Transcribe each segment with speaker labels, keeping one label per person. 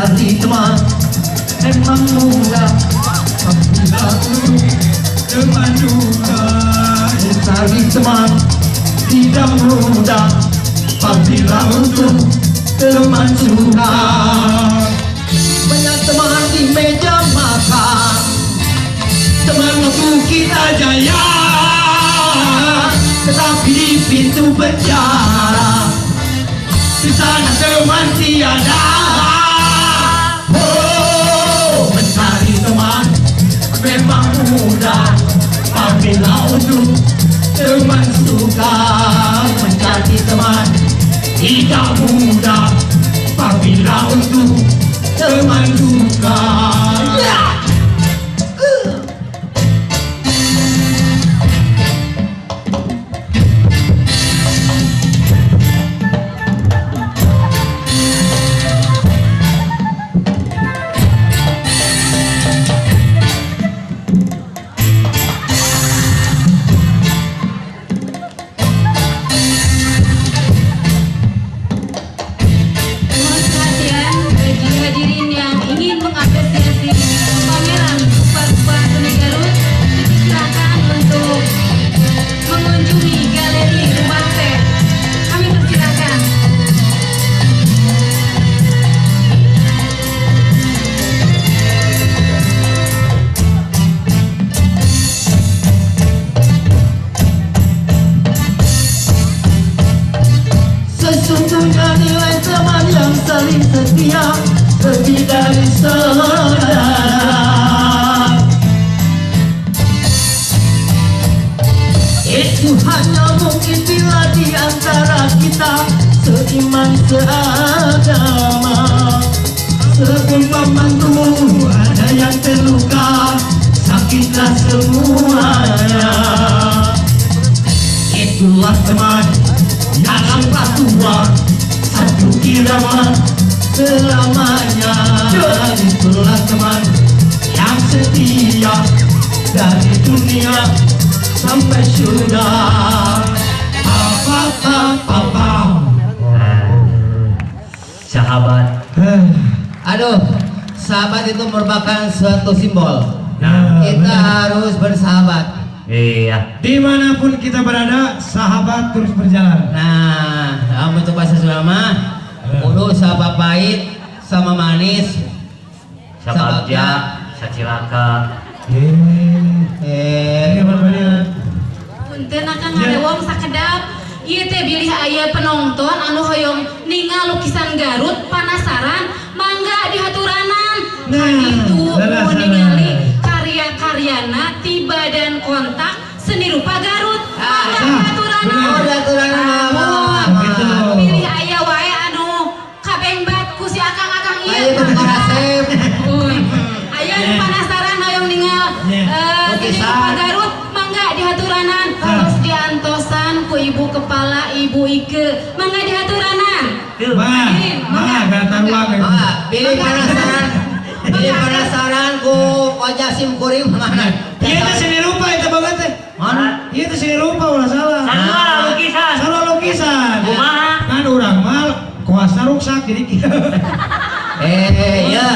Speaker 1: Mencari teman memang mudah, apabila untuk
Speaker 2: Teman duka.
Speaker 1: Mencari teman tidak mudah, apabila untuk teman suka. Banyak teman di meja makan,
Speaker 2: Teman waktu kita jaya,
Speaker 1: tetapi di pintu penjara
Speaker 2: di sana teman tiada.
Speaker 1: Oh, mencari teman memang mudah, apabila untuk teman suka. Mencari teman tidak mudah, apabila untuk teman duka. Ya!
Speaker 3: Mohon perhatian bagi hadirin yang ingin mengapresiasi pameran rupa-rupa seni Garut, dipersilakan untuk mengunjungi galeri Rumah Teh. Kami persilakan.
Speaker 1: Sesungguhnya nilai teman yang saling setia lebih dari saudara. Itu hanya mungkin bila di antara kita seiman seagama. Seumpama tuh ada yang terluka, sakitlah semuanya. Itulah teman yang angkat tua, satu irama selamanya. Itulah teman yang setia dari dunia sampai surga. Apa apa apa.
Speaker 4: Sahabat.
Speaker 5: Aduh, sahabat itu merupakan suatu simbol.
Speaker 4: Nah,
Speaker 5: Kita harus bersahabat.
Speaker 4: iya.
Speaker 2: Dimanapun kita berada, sahabat terus berjalan.
Speaker 5: Nah, kamu coba sesuatu kudu sahabat pahit sama manis.
Speaker 4: Sabagja, sacilaka.
Speaker 5: Eh,
Speaker 3: Punten akang ngarewong sakedap. Ieu teh bilih aya penonton anu hoyong ningal lukisan Garut panasaran, mangga dihaturanan.
Speaker 2: Nah,
Speaker 3: Itu
Speaker 2: leres,
Speaker 3: mau ningali
Speaker 2: leres.
Speaker 3: karya-karyana ti Badan Kontak Seni Rupa Garut. Mangga
Speaker 2: Ah,
Speaker 3: dihaturanan.
Speaker 5: oh, dihaturanan.
Speaker 3: Amun.
Speaker 2: Gitu.
Speaker 3: Bilih aya wae anu kabengbat ku si akang-akang ieu.
Speaker 5: Ayo ke Karasep.
Speaker 3: Uy. Aya nu panasaran hoyong ningal seni
Speaker 5: Lukisan.
Speaker 3: rupa Garut, mangga dihaturanan. Terus diantosan ku ibu kepala Ibu Ike, mangga dihaturanan.
Speaker 2: Bah, bah, gak ruang.
Speaker 5: Ah, pilih penasaran. Pilih penasaran ku wajah sim kuring mana?
Speaker 2: Iya itu seni rupa itu banget teh.
Speaker 5: Mana?
Speaker 2: Iya itu seni rupa ulah salah.
Speaker 4: Sarua lukisan.
Speaker 2: Sarua lukisan.
Speaker 4: Kumaha?
Speaker 2: Kan urang mah kuasa ruksak jadi kieu.
Speaker 5: Eh, ya.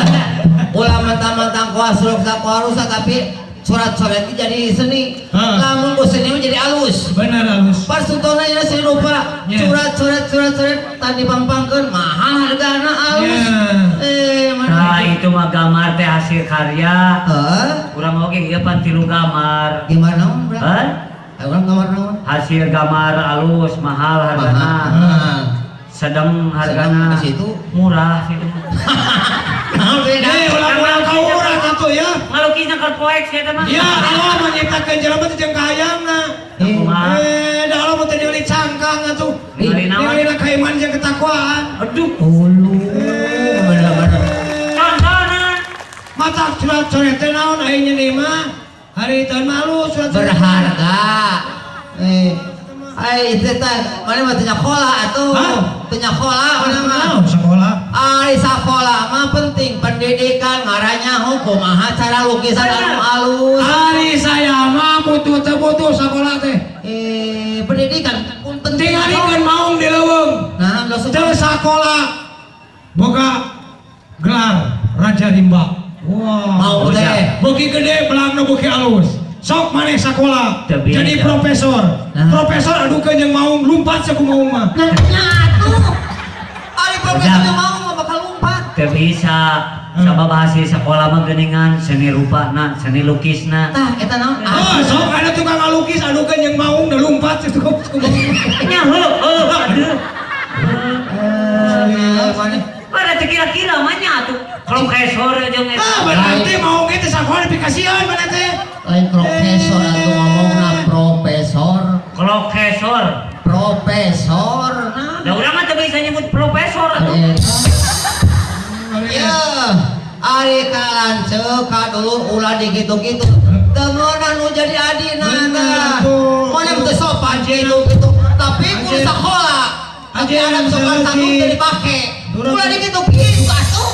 Speaker 5: Ulah mentang-mentang kuas rusak kuas rusak tapi surat-surat itu jadi seni.
Speaker 2: Heeh.
Speaker 5: Lamun ku seni mah jadi alus.
Speaker 2: Benar halus.
Speaker 5: Parsutona ya seni rupa.
Speaker 2: Ya.
Speaker 5: Surat-surat tadi pangpangkeun mahal hargana alus.
Speaker 2: Ya.
Speaker 5: Eh,
Speaker 4: Nah,
Speaker 5: mana?
Speaker 4: itu mah gambar teh hasil karya.
Speaker 5: Heh,
Speaker 4: Urang oge ieu pan tilu gambar.
Speaker 5: gimana Bro?
Speaker 4: Hah?
Speaker 5: Urang gambar naon?
Speaker 4: Hasil gambar alus mahal hargana.
Speaker 5: Mahal.
Speaker 4: Sedang hargana.
Speaker 5: Sedang ke situ.
Speaker 4: Murah situ.
Speaker 5: Naon beda?
Speaker 2: Eh, ulah-ulah kau urang atuh ya.
Speaker 4: Ngalukisna keur poek sia teh mah.
Speaker 2: Ya, Allah menyiptakeun jelema teh jeung kahayangna.
Speaker 4: Kumaha?
Speaker 2: Eh, da Allah mah teu ningali cangkang atuh.
Speaker 4: Ningali naon?
Speaker 2: Ningali kaiman jeung ketakwaan.
Speaker 4: Aduh.
Speaker 5: Ulu. Bener-bener.
Speaker 4: Contohna
Speaker 2: Mata surat coret teh naon aing nyeuni mah. Hari tahun malu surat coret.
Speaker 5: Berharga. Eh, ai itu teh mana mah teu nyakola atuh.
Speaker 2: Hah?
Speaker 5: Teu nyakola mana mah.
Speaker 2: Naon sekolah?
Speaker 5: Ari sakola mah penting pendidikan ngarannya hukum kumaha cara lukisan anu alus.
Speaker 2: Ari saya mah butuh teu butuh sekolah teh.
Speaker 5: Eh, pendidikan pun penting.
Speaker 2: Tingalikeun maung di leuweung.
Speaker 5: Nah, langsung
Speaker 2: Teu sakola. Boga Gelar Raja Rimba. Wah,
Speaker 5: mau teh.
Speaker 2: Beuki gede belangna beuki alus. Sok maneh sakola jadi profesor. Profesor adukeun jeung maung lumpat saku maung mah.
Speaker 5: Nah, atuh. Ari profesor jeung maung mah bakal lumpat.
Speaker 4: Teu bisa. Sabab hasil sekolah mah geuningan seni rupana, seni lukisna.
Speaker 5: Tah, eta naon?
Speaker 2: Oh, sok ada tukang ngalukis adukeun jeung maung da lumpat saku maung.
Speaker 4: Nya heuh, aduh.
Speaker 5: Maneh
Speaker 4: Pada kira-kira mah nya atuh. Profesor jeung eta.
Speaker 2: Ah, berarti maung teh sakola dipikasieun maneh teh.
Speaker 5: Lain profesor atuh ngomongna profesor.
Speaker 4: Profesor.
Speaker 5: Profesor. Nah.
Speaker 4: Da urang mah teu bisa nyebut profesor atuh.
Speaker 5: Ya, ari ka lanceuk ka dulur ulah dikitu-kitu. Teu meunang nu jadi adina tah. Maneh teu sopan kitu-kitu. Tapi kudu sakola. Tapi anak sopan santun teu dipake. Ulah dikitu-kitu atuh.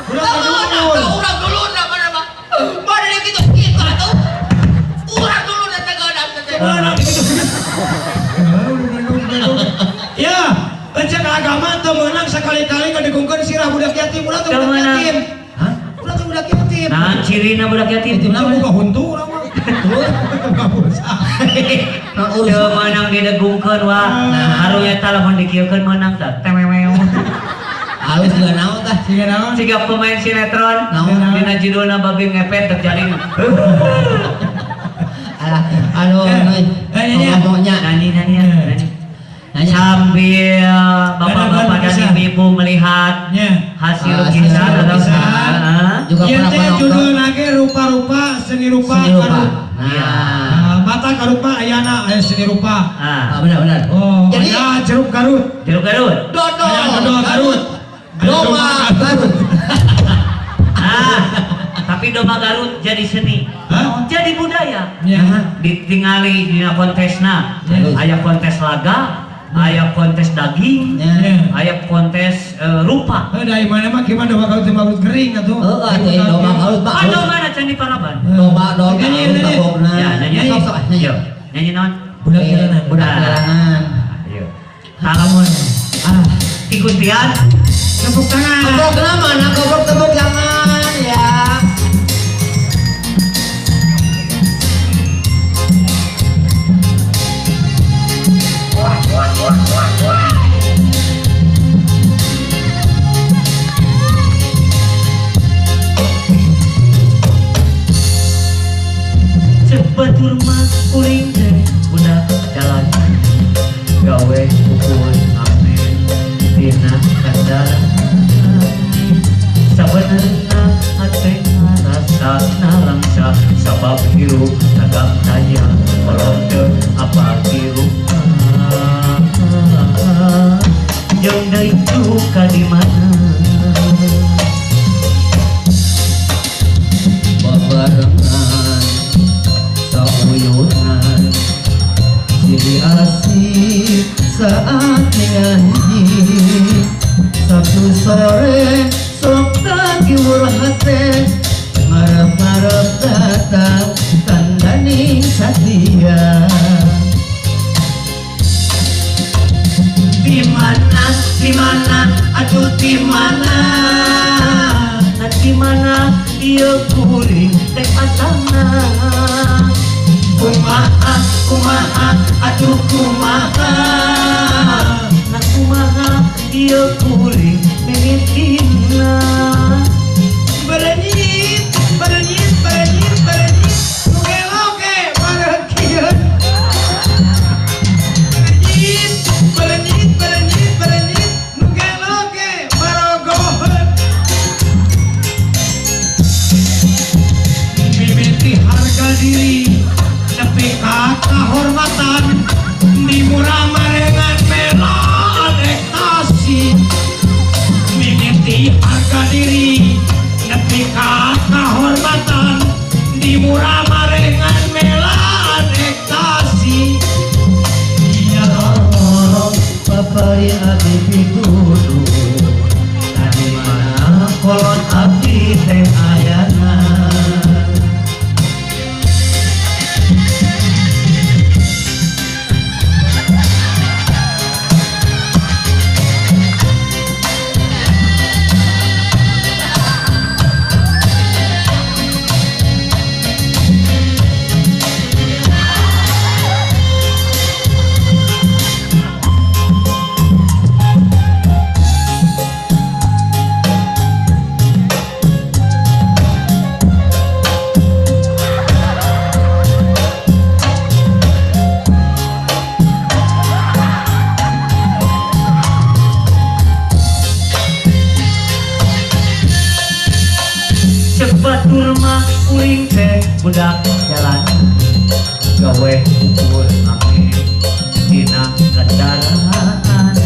Speaker 5: Teu meunang ka urang dulurna mana mah. Mana dikitu-kitu atuh. Urang dulurna teh geunang teh.
Speaker 2: Meunang dikitu-kitu. Ya, encek agama teu meunang sakali-kali ngadegungkeun sirah budak yatim ulah teu budak yatim.
Speaker 5: Hah?
Speaker 2: Ulah teu budak yatim.
Speaker 4: Nah, cirina budak yatim.
Speaker 2: Itu mah boga huntu urang mah.
Speaker 4: Teu meunang didegungkeun wah. Harunya eta lamun dikieukeun meunang tah. Tewewew.
Speaker 5: Halus juga naon tah?
Speaker 2: Siga naon?
Speaker 4: Siga pemain sinetron. Dina judulna babi ngepet terjalin.
Speaker 5: Alah, aduh, ngomongnya
Speaker 4: nyanyi nyanyi. Sambil bapak-bapak dan ibu-ibu melihat hasil lukisan atau
Speaker 5: juga
Speaker 2: para penonton. Judul lagi rupa-rupa seni rupa. Nah, mata karupa ayana aya seni rupa.
Speaker 5: Benar-benar.
Speaker 2: Oh, jadi jeruk Garut.
Speaker 4: Jeruk Garut.
Speaker 5: Dodol
Speaker 2: Garut.
Speaker 5: Domba Garut.
Speaker 4: Tapi domba Garut jadi seni. Jadi budaya. Ditingali dina kontesna. Aya kontes laga, aya kontes daging, aya kontes rupa.
Speaker 2: Dari mana mah gimana domba Garut domba Garut kering atuh.
Speaker 5: Heeh, atuh domba Garut mah.
Speaker 4: Ah, domba na can di Paraban.
Speaker 5: Domba domba Garut tabogna.
Speaker 4: Ya, nyanyi.
Speaker 5: Sok nyanyi.
Speaker 4: Nyanyi naon?
Speaker 5: Budak jalanan. Budak jalanan.
Speaker 4: Ayo. Salamun. Tikuntian.
Speaker 2: Tepuk tangan.
Speaker 5: Tepuk mana goblok tepuk tangan ya.
Speaker 4: Cepat mah kuring teh budak jalanan gawe pukul amen dina kandang sabenerna hate ngarasa nalangsa sabab hirup tagak tanya kolot teu apa hirup jeung deui duka di mana
Speaker 5: babarengan sauyunan silih asih saat nyanyi Sabtu sore sok tagiwur hate marep-marep datang tandaning satia.
Speaker 1: Di mana, di mana, aduh di mana,
Speaker 4: nah di mana ieu kuring teh asalna.
Speaker 1: Kumaha, kumaha, aduh kumaha,
Speaker 4: nah kumaha ieu kuring mimitina.
Speaker 2: Berenyit, berenyit, berenyit, berenyit, nu geloge mareukieun. Berenyit, berenyit, berenyit, berenyit, nu geloge marogoheun. Mimiti harga diri nepi ka kahormatan di murah marengan melaan ekstasi. Mimiti harga diri nepi ka kahormatan di murah marengan melaan ekstasi.
Speaker 1: Ya Allah, papari abdi pituduh tadi mana kolot abdi teh ayana.
Speaker 4: budak jalan gawe ukur ame dina kendaraan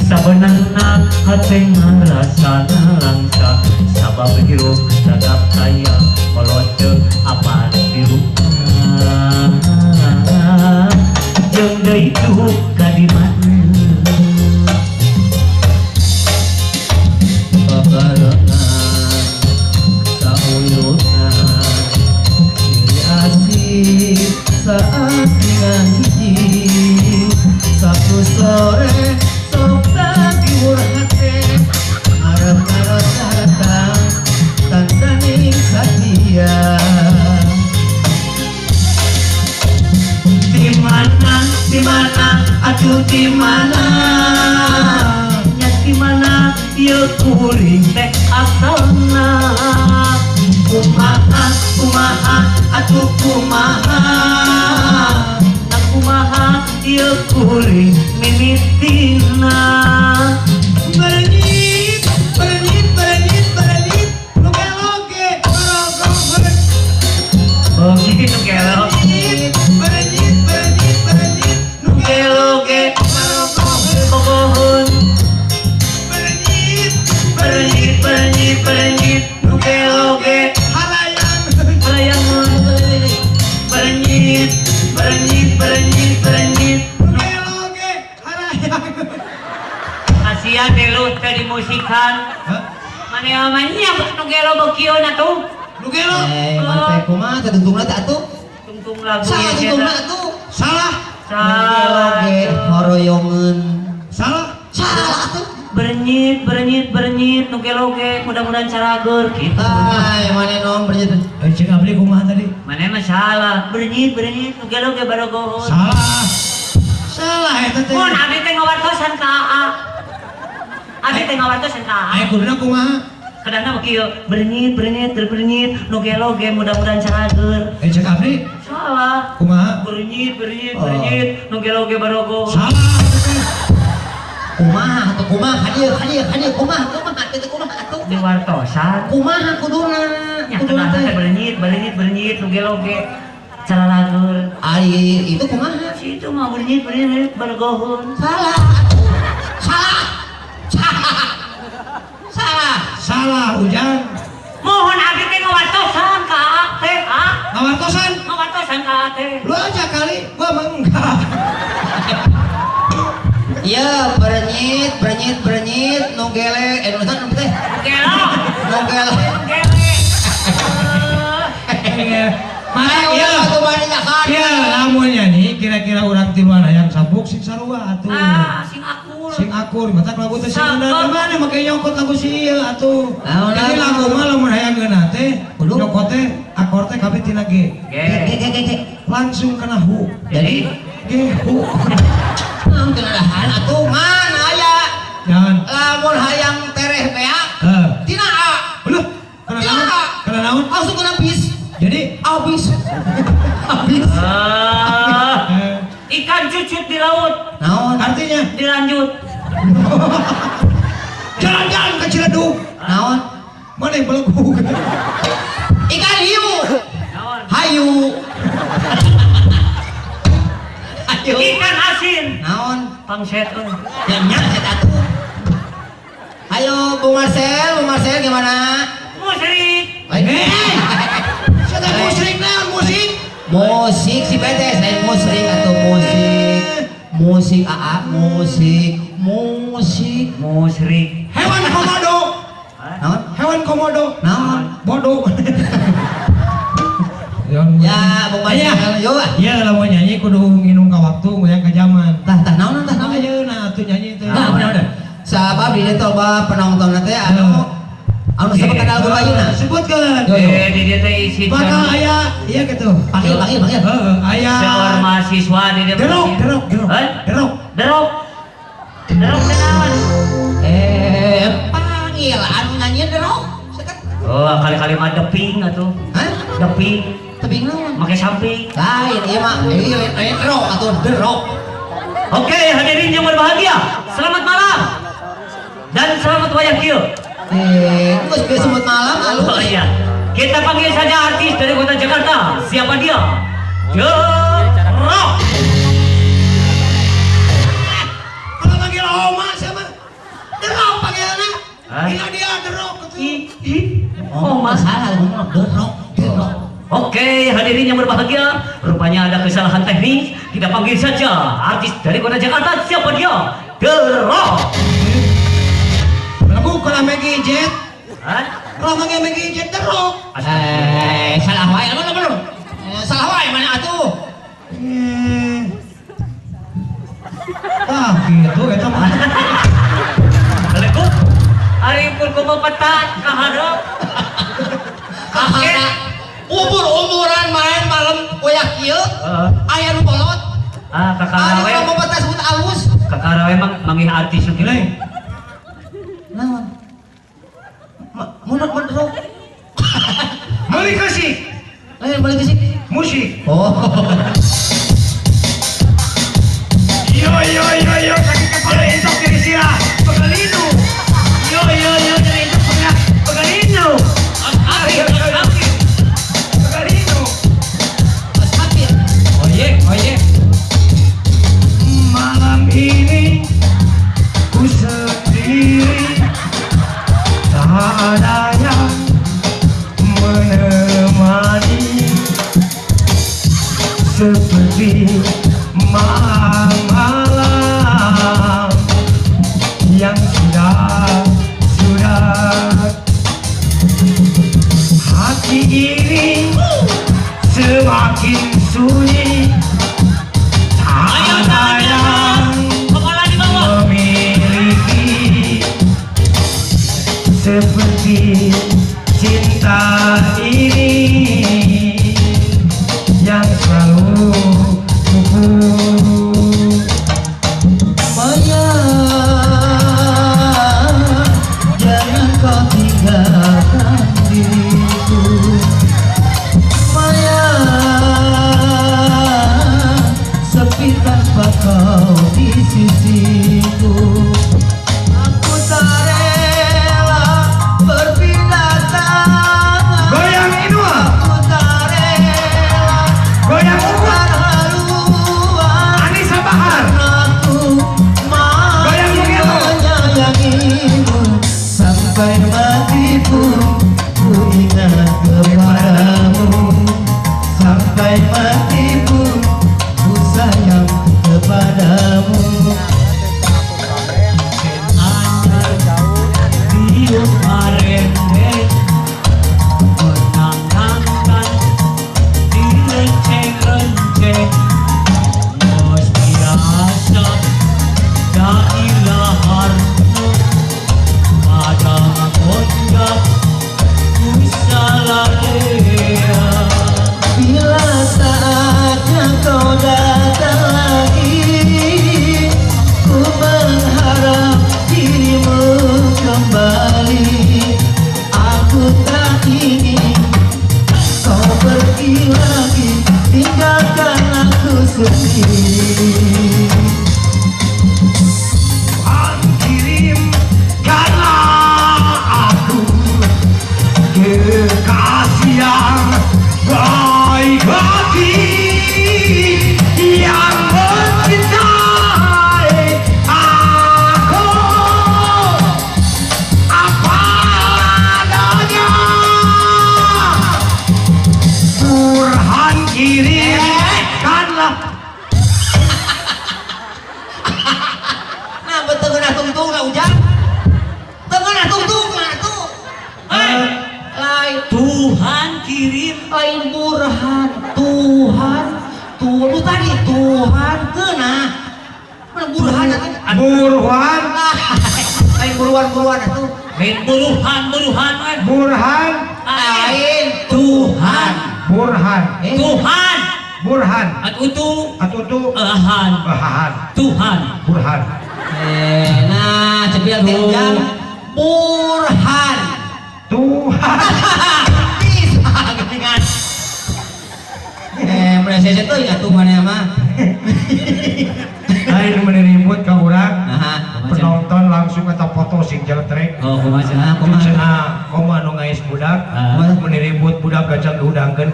Speaker 4: sabenerna hate ngarasana langsa sabab hirup tetap kaya kolot teu apal dirupna jeung deui duka di mana
Speaker 5: babarengan sauyunan silih asih saat hiji Sabtu sore sok tagiwur hate arep-arep datang tandaning satia.
Speaker 4: Di mana atuh di mana nya di mana ieu kuring teh asalna kumaha kumaha atuh kumaha na kumaha ieu kuring mimitina
Speaker 2: berenyit berenyit berenyit berenyit nu gelo ge barogoheun.
Speaker 4: Oh gitu gelo
Speaker 2: berenyit berenyit berenyit nu
Speaker 4: gelo ge barogoheun
Speaker 2: berenyit
Speaker 4: berenyit berenyit berenyit nu gelo ge
Speaker 2: halayangeun
Speaker 4: halayangeun berenyit berenyit berenyit berenyit
Speaker 2: nu gelo ge halayangeun.
Speaker 4: Kasihan deh lu teh dimusikan. Mana mah nya nu gelo beukieun atuh.
Speaker 2: Nu gelo.
Speaker 5: Mana teh kumaha teh tungtungna teh atuh?
Speaker 4: Tungtung lagu
Speaker 5: salah tungtungna atuh.
Speaker 2: Salah.
Speaker 4: Salah.
Speaker 5: Ge horoyongeun.
Speaker 2: Salah.
Speaker 5: Salah atuh.
Speaker 4: Berenyit berenyit berenyit nu gelo ge mudah-mudahan carageur kitu.
Speaker 5: Ay, mana nom berenyit.
Speaker 2: Cek abdi kumaha tadi?
Speaker 4: Mana mah salah. Berenyit berenyit nu gelo ge barogoheun.
Speaker 2: Salah. Salah eta teh.
Speaker 4: Mun abdi teh ngawartosan ka AA. Abdi teh ngawartosan ka AA.
Speaker 2: Aya kuduna kumaha?
Speaker 4: Kadangna mah kieu, berenyit berenyit berenyit nu gelo ge mudah-mudahan carageur.
Speaker 2: Cek abdi?
Speaker 4: Salah.
Speaker 2: Kumaha?
Speaker 4: Berenyit berenyit berenyit nu gelo ge barogoheun.
Speaker 2: Salah.
Speaker 5: Kumaha atuh kumaha hadieu hadieu hadieu kumaha kumaha teh kumaha atuh
Speaker 4: diwartosan.
Speaker 5: Kumaha kuduna?
Speaker 4: Nya kuduna teh berenyit berenyit berenyit nu gelo ge carageur.
Speaker 5: Ari itu kumaha?
Speaker 4: Situ mah berenyit berenyit barogoheun.
Speaker 5: Salah. Salah. Salah. Salah.
Speaker 2: Salah Ujang.
Speaker 4: Mohon abdi teh ngawartosan ka AA teh, ah.
Speaker 2: Ngawartosan?
Speaker 4: Ngawartosan ka AA teh.
Speaker 2: Lu aja kali, gua mah enggak.
Speaker 5: Iya, berenyit, berenyit, berenyit, nu gele, nu teh teh.
Speaker 4: Gelo.
Speaker 5: Nu gele.
Speaker 4: Gele.
Speaker 2: Maka ieu ieu lamun nyanyi kira-kira urang tiluan hayang sabuk sing sarua atuh.
Speaker 4: Ah, sing akur.
Speaker 2: Sing akur, matak lagu teh sing ngeunah mana make nyokot lagu si ieu atuh. Jadi lagu mah lamun hayang ngeunah teh nyokot teh akor teh kabeh tina G.
Speaker 4: G
Speaker 5: G G G.
Speaker 2: Langsung kana hu.
Speaker 5: Jadi
Speaker 2: G hu.
Speaker 5: Naon teu nadahan atuh ngan aya.
Speaker 2: Naon?
Speaker 5: Lamun hayang tereh beak.
Speaker 2: Heeh.
Speaker 5: Tina A.
Speaker 2: Aduh, kana naon? Kana naon?
Speaker 5: Langsung kana bis.
Speaker 2: Jadi
Speaker 5: habis. Habis.
Speaker 4: Ikan cucut di laut.
Speaker 5: Naon?
Speaker 2: Artinya
Speaker 4: dilanjut.
Speaker 2: Jalan-jalan ke Ciledug.
Speaker 5: Naon?
Speaker 2: Mana yang belegug?
Speaker 5: Ikan hiu.
Speaker 4: Naon?
Speaker 5: Hayu. Hayu.
Speaker 4: Ikan asin.
Speaker 5: Naon?
Speaker 4: Pangset euy.
Speaker 5: Ya nya eta atuh. Ayo Bung Marcel gimana?
Speaker 4: Musrik.
Speaker 2: Siapa musrik naon musik?
Speaker 5: Musik si betes, lain musrik atau musik. Musik AA, musik, musik,
Speaker 4: musrik.
Speaker 2: Hewan komodo.
Speaker 5: Naon?
Speaker 2: Hewan komodo.
Speaker 5: Naon?
Speaker 2: Bodoh.
Speaker 5: Ya, Bung Marcel, yo.
Speaker 2: Ya, lamun nyanyi kudu nginum ka waktu, ngoyang ka zaman.
Speaker 5: Tah, tah naon tah naon
Speaker 2: ayeuna atuh nyanyi teh.
Speaker 5: Nah, bener. Sabab di dieu loba penonton teh anu anu sebut kana lagu ayeuna.
Speaker 2: Sebutkeun.
Speaker 4: Di dieu teh isi
Speaker 2: bakal aya ieu kitu.
Speaker 5: Panggil, panggil, panggil.
Speaker 2: Heeh, aya
Speaker 4: seueur mahasiswa di dieu.
Speaker 2: Derok, derok, derok. Derok.
Speaker 4: Derok. Derok teh naon?
Speaker 5: Panggil anu nyanyi derok.
Speaker 4: Oh, kali-kali mah deping atuh.
Speaker 5: Hah?
Speaker 4: Deping.
Speaker 5: Tebing naon?
Speaker 4: Make samping.
Speaker 5: Lain ieu mah, ieu lain derok atuh derok.
Speaker 4: Oke, hadirin yang berbahagia, selamat malam dan selamat wayang kieu.
Speaker 5: Geus geus selamat malam alus.
Speaker 4: Oh iya. Kita panggil saja artis dari kota Jakarta. Siapa dia? The Rock.
Speaker 2: Kalau manggil Oma siapa? The Rock panggilannya. Ini dia The Rock.
Speaker 4: Oma
Speaker 5: salah ngomong The Rock. The Rock.
Speaker 4: Oke, hadirin yang berbahagia, rupanya ada kesalahan teknis. Kita panggil saja artis dari kota Jakarta. Siapa dia? The Rock.
Speaker 2: Lagu kalau Maggie Jet.
Speaker 4: Hah?
Speaker 2: Kalau manggil Maggie Jet The Rock.
Speaker 5: Salah wae, mana belum? Salah wae mana atuh?
Speaker 2: Ah, gitu eta mah.
Speaker 4: Assalamualaikum. Ari pun kumaha petat ka hareup.
Speaker 5: Kaget. Umur-umuran main malam goyak kieu. Aya nu bolot.
Speaker 4: Ah, kakara we.
Speaker 5: Ari mah petas sebut alus.
Speaker 4: Kakara we manggih artis nu kieu.
Speaker 5: Naon? Mundur mundur.
Speaker 2: Balik kesik.
Speaker 5: Lain balik kesik.
Speaker 2: Musik.
Speaker 5: Oh.
Speaker 2: Yo yo yo yo sakit kepala entok diri sirah. Pegalinu. Yo yo yo entok pernah pegalinu. Pegalinu.
Speaker 4: Oye oye.
Speaker 2: Malam ini ku sendiri, tak ada yang menemani seperti malam-malam yang sudah-sudah. Hati ini semakin sunyi, tak ada yang memiliki seperti cinta ini yang selalu kuku.
Speaker 1: Maya, jangan kau tinggalkan diriku. Maya, sepi tanpa kau di sisiku.
Speaker 5: Aku tak rela berpindah tangan.
Speaker 2: Goyang Inua.
Speaker 5: Aku tak rela
Speaker 2: goyang Ukut. Anissa Bahar.
Speaker 1: Aku
Speaker 2: goyang
Speaker 1: masih
Speaker 2: Mugiato.
Speaker 1: menyayangimu sampai mati pun ku ingat kepadamu. Sampai mati pun ku sayang kepadamu. Bila saatnya kau datang lagi, ku mengharap dirimu kembali. Aku tak ingin kau pergi lagi, tinggalkan aku sendiri.
Speaker 2: Tuhan kirimkanlah aku kekasih yang baik hati, yang mencintai aku apa adanya. Tuhan kirimkanlah.
Speaker 5: Nah, betul kena tungtung lah ujang. Tengah tungtung lah tuh. Lain
Speaker 4: Tuhan kirim
Speaker 5: lain Burhan. Tuhan tuh lu tadi Tuhan kena. Mana Burhan atuh?
Speaker 2: Burhan.
Speaker 5: Lain buruan-buruan atuh.
Speaker 4: Lain buruhan-buruhan.
Speaker 2: Burhan.
Speaker 5: Lain Tuhan.
Speaker 2: Burhan.
Speaker 4: Tuhan.
Speaker 2: Burhan.
Speaker 4: Atutu.
Speaker 2: Atutu.
Speaker 4: Ahan.
Speaker 2: Ahan.
Speaker 4: Tuhan.
Speaker 2: Burhan.
Speaker 5: Nah, cepil teh ujang. Burhan.
Speaker 2: Tuhan.
Speaker 5: Bisa geningan. Meleset teuing atuh maneh mah.
Speaker 2: Lain meneribut ka urang. Penonton langsung atau foto sing jeletrek.
Speaker 4: Oh, kumaha
Speaker 2: cenah? Kumaha nu ngais budak meneribut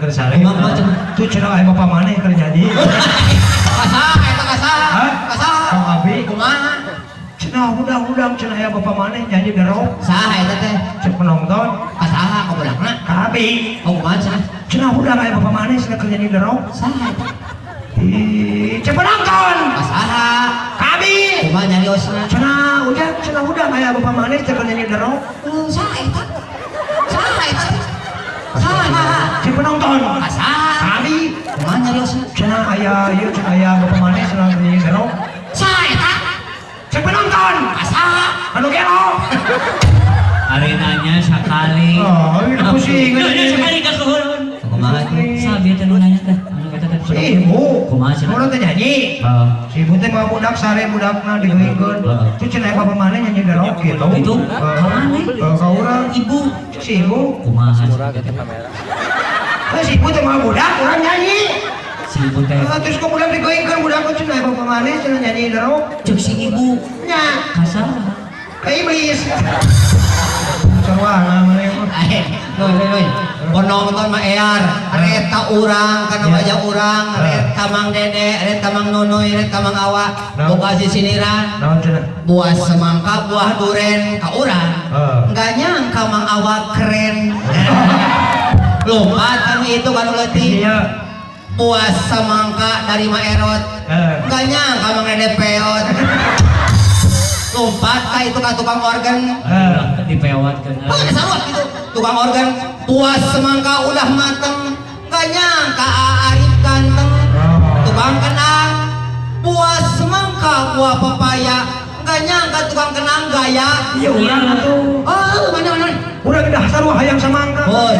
Speaker 2: keur sare. Tuh cenah aya bapak maneh keur nyanyi.
Speaker 5: Kasaha eta kasaha? Kasaha?
Speaker 2: Kang Abi.
Speaker 5: Kumaha?
Speaker 2: Cenah hudang-hudang cenah aya bapak maneh nyanyi derok.
Speaker 5: Saha eta teh?
Speaker 2: Cek penonton.
Speaker 5: Kasaha kabudakna?
Speaker 2: Ka Abi.
Speaker 5: Oh kumaha cenah?
Speaker 2: Cenah hudang aya bapak maneh cenah keur nyanyi derok.
Speaker 5: Saha eta?
Speaker 2: Ih, cek penonton.
Speaker 5: Kasaha?
Speaker 2: Ka Abi.
Speaker 5: Kumaha nyariosna?
Speaker 2: Cenah ujang cenah hudang aya bapak maneh cenah keur nyanyi derok.
Speaker 5: Saha eta? Saha eta? Saha?
Speaker 2: Cek penonton.
Speaker 5: Kasaha?
Speaker 2: Ka Abi.
Speaker 5: Kumaha nyariosna?
Speaker 2: Cenah aya ieu cenah aya bapak maneh cenah keur nyanyi derok.
Speaker 5: Saha eta?
Speaker 2: Cek penonton.
Speaker 5: Kasaha?
Speaker 2: Anu gelo.
Speaker 4: Ari nanya sakali.
Speaker 2: Oh, ini pusing.
Speaker 4: Nanya sekali ka kuhurun.
Speaker 5: Kumaha teh?
Speaker 4: Saha bieu teh nu nanya teh? Anu eta teh.
Speaker 2: Si ibu.
Speaker 4: Kumaha cenah?
Speaker 2: Urang teh nyanyi.
Speaker 4: Heeh.
Speaker 2: Si ibu teh mah budak sare budakna digeungkeun. Tuh cenah bapak maneh nyanyi derok gitu.
Speaker 4: Gitu? Ka maneh?
Speaker 2: Ka urang.
Speaker 4: Ibu.
Speaker 2: Si ibu.
Speaker 4: Kumaha?
Speaker 2: Si ibu teh mah budak urang nyanyi.
Speaker 4: Si ibu teh.
Speaker 2: Terus kok budak digeungkeun budak cenah bapak maneh cenah nyanyi derok.
Speaker 4: Cek si ibu.
Speaker 2: Nya.
Speaker 4: Kasaha?
Speaker 2: Ka iblis. Sarwana maneh mah.
Speaker 5: Nuy. Penonton mah ear, ret ka urang, kana wajah urang, ret ka Mang Dede, ret ka Mang Nonoy, ret ka Mang Awa, boga sisiniran.
Speaker 2: Naon cenah?
Speaker 5: Buah semangka, buah duren ka urang. Enggak nyangka Mang Awa keren. Lompat kanu itu kanu leutik. Buah semangka dari Maerot. Enggak nyangka Mang Dede peot. Lompat ka itu ka tukang organ.
Speaker 4: Dipewatkeun.
Speaker 5: Oh, sarua gitu. Tukang organ buah semangka udah mateng, enggak nyangka Arif ganteng. Tukang kenang buah semangka buah pepaya, enggak nyangka tukang kenang gaya.
Speaker 2: Iya urang atuh.
Speaker 5: Oh, mana mana.
Speaker 2: Urang dah sarua hayang semangka.
Speaker 5: Oh,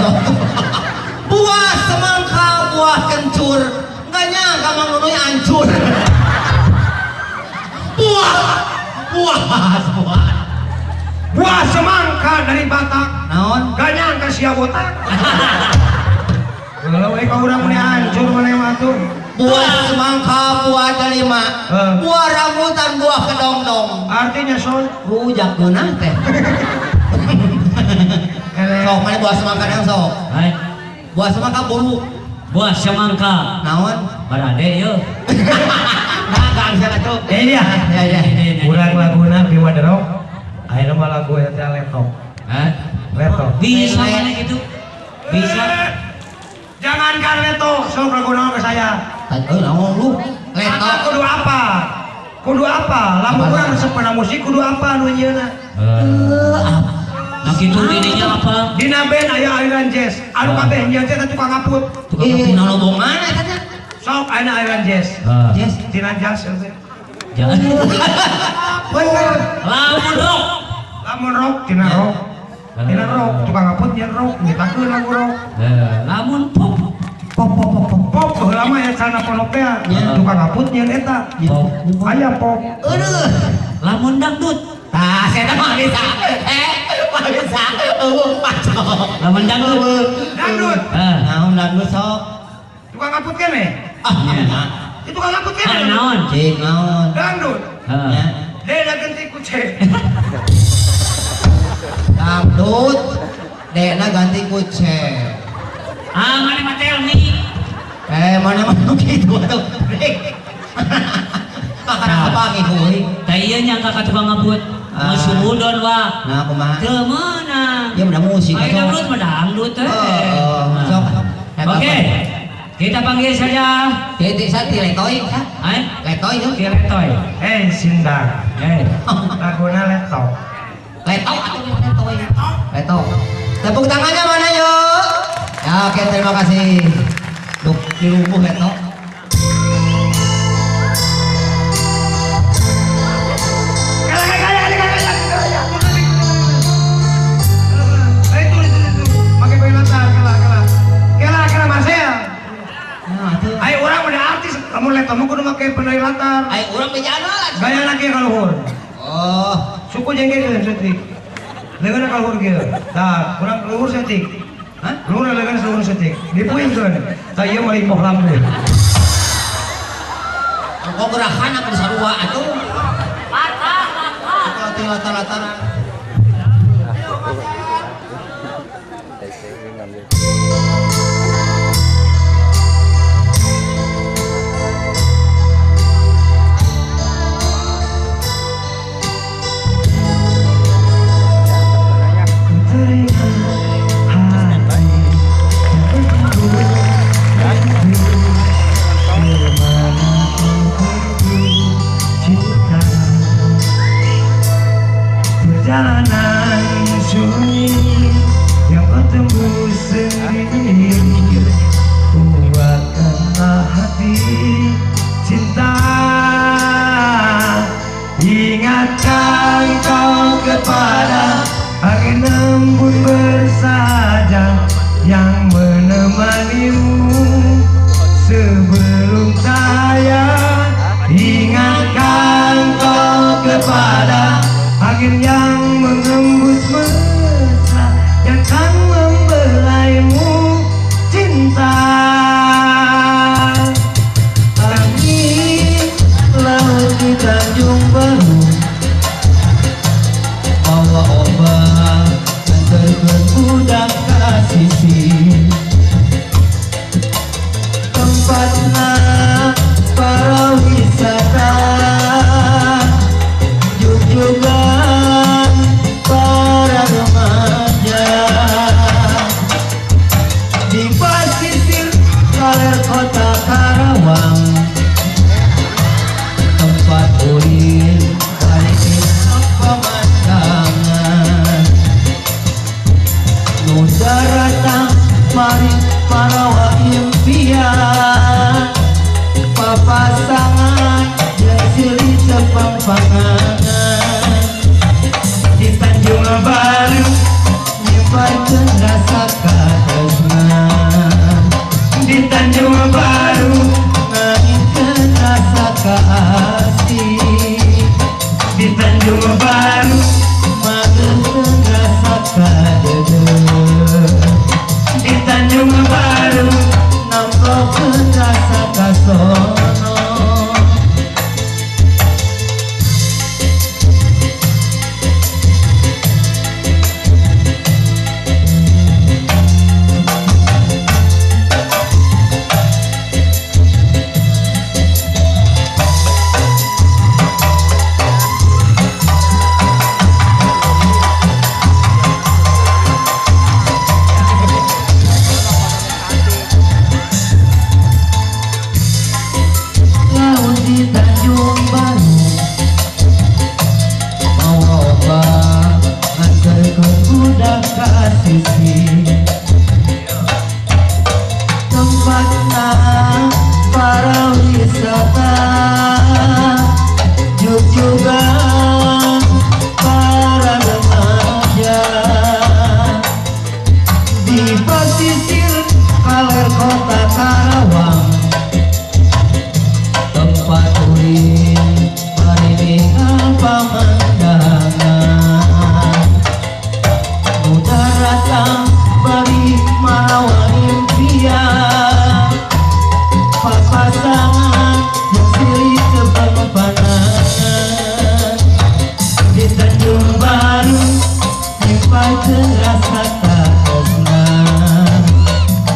Speaker 5: buah semangka buah kencur, enggak nyangka Mang Nunuy hancur. Buah buah buah.
Speaker 2: Buah semangka dari Batak.
Speaker 5: Naon?
Speaker 2: Gak nyangka sia botak. Kalau ka urang mun hancur maneh mah atuh.
Speaker 5: Buah semangka, buah delima, buah rambutan, buah kedongdong.
Speaker 2: Artinya son
Speaker 5: rujak geunah teh. Sok mana buah semangka yang sok? Buah semangka bulu.
Speaker 4: Buah semangka.
Speaker 5: Naon?
Speaker 4: Barade yeuh.
Speaker 5: Nah, gak bisa atuh.
Speaker 2: Iya.
Speaker 5: Iya.
Speaker 2: Urang laguna Biwa Derok. Ayeuna mah lagu eta letok.
Speaker 4: Hah?
Speaker 2: Letok.
Speaker 4: Bisa mana gitu? Bisa.
Speaker 2: Jangankan letok, sok lagu naon ke saya.
Speaker 5: Oh, naon lu? Letok
Speaker 2: kudu apa? Kudu apa? Lamun urang resep kana musik kudu apa nu nyieunna?
Speaker 4: Nah kitu dininya apa?
Speaker 2: Dina band aya aliran jazz. Anu kabeh nyieun teh tukang ngaput.
Speaker 4: Tukang ngaput
Speaker 5: naon hubunganna eta teh?
Speaker 2: Sok ayeuna aliran jazz.
Speaker 5: Jazz
Speaker 2: tina jazz teh.
Speaker 4: Jangan.
Speaker 2: Bener.
Speaker 4: Lamun rock.
Speaker 2: Lamun rock tina rock. Tina rock tukang ngaput nyeun rock, nyitakeun lagu rock.
Speaker 4: Lamun pop.
Speaker 2: Pop pop pop pop. Pop baheula mah aya celana ponok teh. Tukang ngaput nyeun eta. Aya pop.
Speaker 5: Aduh.
Speaker 4: Lamun dangdut.
Speaker 5: Tah, saya mah bisa. Mah bisa. Eueuh pacok.
Speaker 4: Lamun dangdut.
Speaker 2: Dangdut.
Speaker 5: Naon dangdut sok?
Speaker 2: Tukang ngaput keneh?
Speaker 5: Ah,
Speaker 2: itu tukang ngaput keneh.
Speaker 4: Naon?
Speaker 5: Cik naon?
Speaker 2: Dangdut.
Speaker 4: Heeh.
Speaker 2: Dena ganti ku C.
Speaker 5: Dangdut. Dena ganti ku C.
Speaker 4: Ah, mana mah tell me.
Speaker 5: Mana mah kitu atuh. Kakara kapangi kuy.
Speaker 4: Tah ieu nyangka ka tukang ngaput. Geus sumudon wah.
Speaker 5: Nah, kumaha?
Speaker 4: Teu meunang.
Speaker 5: Ieu mah musik
Speaker 4: atuh. Dangdut mah dangdut teh.
Speaker 5: Sok.
Speaker 4: Oke. Kita panggil saja.
Speaker 5: Titik sati letoy. Letoy tuh.
Speaker 4: Letoy.
Speaker 2: Sindang. Laguna letok.
Speaker 5: Letok atau letoy? Letok. Tepuk tangannya mana yuk? Ya, oke, terima kasih. Duh, dirubuh letok.
Speaker 2: Ayo orang udah artis, kamu lihat kamu kudu make penari latar.
Speaker 5: Ayo orang bejana lah.
Speaker 2: Gaya lagi kaluhur.
Speaker 5: Oh,
Speaker 2: suku jengke setik. Leungeun kaluhur kieu. Tah, kurang luhur setik. Hah? Luhur leungeun luhur setik. Dipuingkeun. Tah ieu mah limboh lampu.
Speaker 5: Kok gerakan aku sarua atuh.
Speaker 3: Latar, latar.
Speaker 5: Latar, latar.
Speaker 2: Angin yang mengembus mesra yang kan membelaimu cinta. Angin laut di Tanjung Baru bawa ombak dan budak kasih. Tempatnya para wisata jujugan para remaja di pesisir kaler kota Karawang tempat ulin barisin pemandangan nu daratang mari parawa impian papasangan jeung silih cepampangan di Tanjung Baru nyimparkeun rasa katresna di Tanjung Baru ngainkeun rasa kasih di Tanjung Baru mageun rasa kadeudeung di Tanjung Baru namplokeun rasa kasono. Di Tanjung Baru mawa ombak nganterkeun budak ka sisi tempatna para wisata jugjugan para remaja di pesisir kaler kota Karawang tempat ulin bariningan pemandangan nu daratang bari marawa impian papasangan jeung silih cepampangan di Tanjung Baru nyimparkeun rasa katresna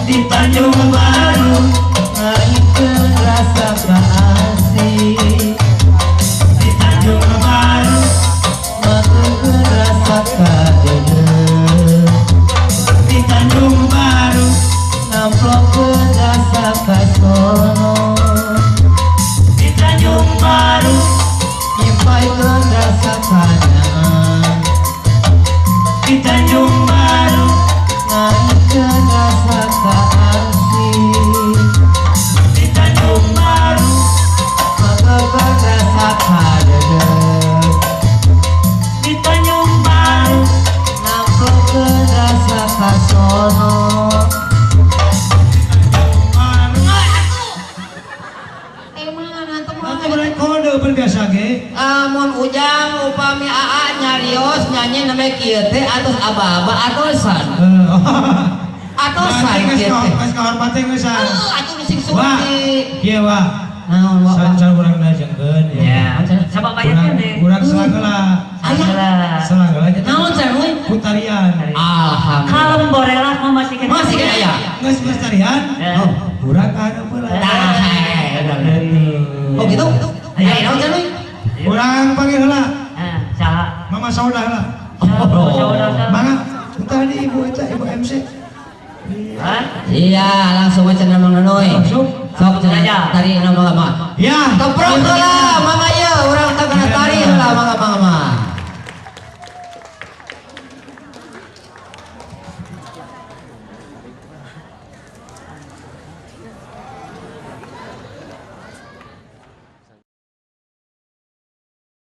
Speaker 2: di Tanjung Baru ngaikeun rasa kasih di Tanjung Baru mageun rasa kadeudeuh di Tanjung Baru namplokeun rasa kasono di Tanjung Baru nyimpaikeun rasa kanyaah di Tanjung Baru ngaikeun rasa kasih di Tanjung Baru mageun rasa kadeudeuh di Tanjung Baru namplokeun rasa kasono.
Speaker 5: Amun ujang upami aa nyarios nyanyi namanya kieu teh atos aba-aba atosan. Atosan kieu teh.
Speaker 2: Geus kahormatan geus.
Speaker 5: Atuh sing surti.
Speaker 2: Kieu wa.
Speaker 5: Naon wa?
Speaker 2: Sancan urang lajengkeun
Speaker 4: ya. Sabab aya keneh.
Speaker 2: Urang selageula. Selageula.
Speaker 5: Naon cenah euy?
Speaker 2: Ku tarian.
Speaker 5: Alhamdulillah.
Speaker 4: Kalem borelak mah masih keneh.
Speaker 5: Masih keneh aya.
Speaker 2: Geus geus tarian. Urang ka hareup heula.
Speaker 5: Oh gitu? Aya naon cenah euy?
Speaker 2: Urang panggil heula.
Speaker 4: Saha?
Speaker 2: Mama Saudah heula. Mangga, tadi ibu eta ibu MC.
Speaker 5: Iya, langsung aja Mang Nonoy.
Speaker 2: Langsung.
Speaker 5: Sok cenah tari nama mah.
Speaker 2: Ya.
Speaker 5: Keprok heula.